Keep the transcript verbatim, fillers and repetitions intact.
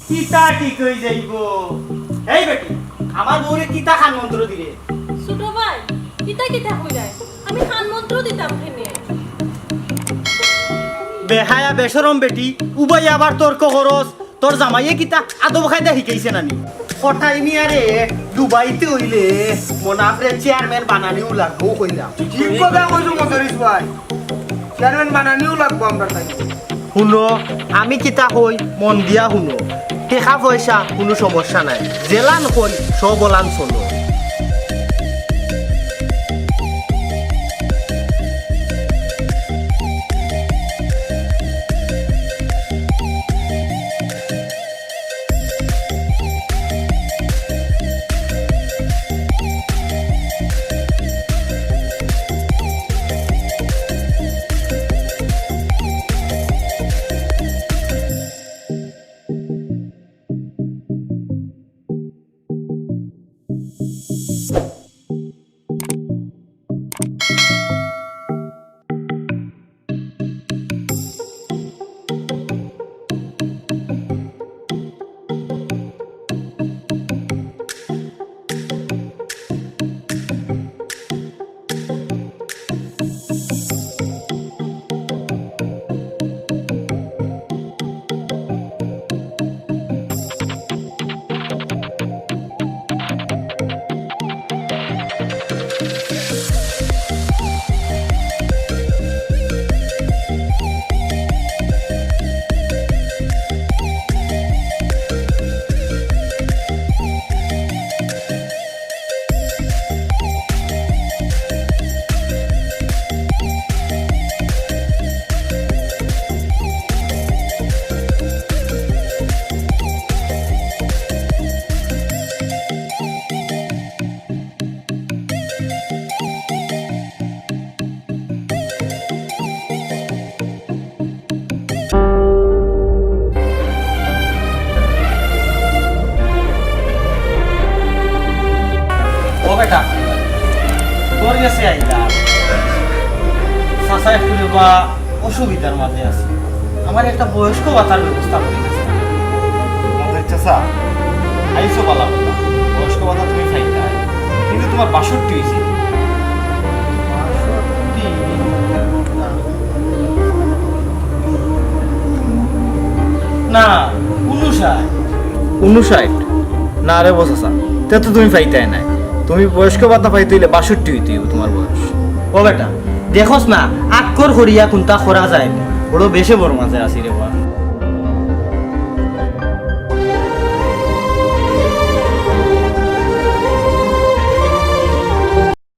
কিতা ঠিক অই যাইবো? এই বেটি, আমার বউরে কিতা খান মন্ত্র দিরে? ছোট ভাই, কিতা কিতা কইরায়? আমি খান মন্ত্র দিতাম কেনে? বেহায়া বেশরম বেটি, উবাই আবার তর্ক করস। তোর জামাইয়ে কিতা আদব কায়দা শিখাইছে নানি? কটাই মিয়ারে ডুবাইতে অইলে মনাফরে চেয়ারম্যান বানানিউ লাগবো কইলাম। ঠিক কথা কইছো মদরিস ভাই, চেয়ারম্যান বানানিউ লাগবো আমরার তাইন। হুনো, আমি কিতা কই মন দিয়া হুনো। টেকা পয়সা কুনু সমস্যা নাই, যেলান কই সব অলান চলো। ও বেটা, তোর গেছে আইলাম। চাচা একটু রে বা অসুবিধার মাঝে আছে, আমার একটা বয়স্ক ভাতার ব্যবস্থা করে দিস। মদন চাচা, আইছো বালা কথা, বয়স্ক ভাতা তুমি পাইতায়, কিন্তু তোমার বাষট্টি অইছে। বাষট্টি? না, ঊনষাট। ঊনষাট? না রে বা চাচা, তে তো তুমি পাইতায় নায়। তুমি বয়স্ক ভাতা পাইতে অইলে বাষট্টি অইতে অইবো তোমার বয়স। ও বেটা, দেখোস না, আক্কর করিয়া কুনতা করা যায় না। বড় বেশে বড় মাঝে আছি রে বা।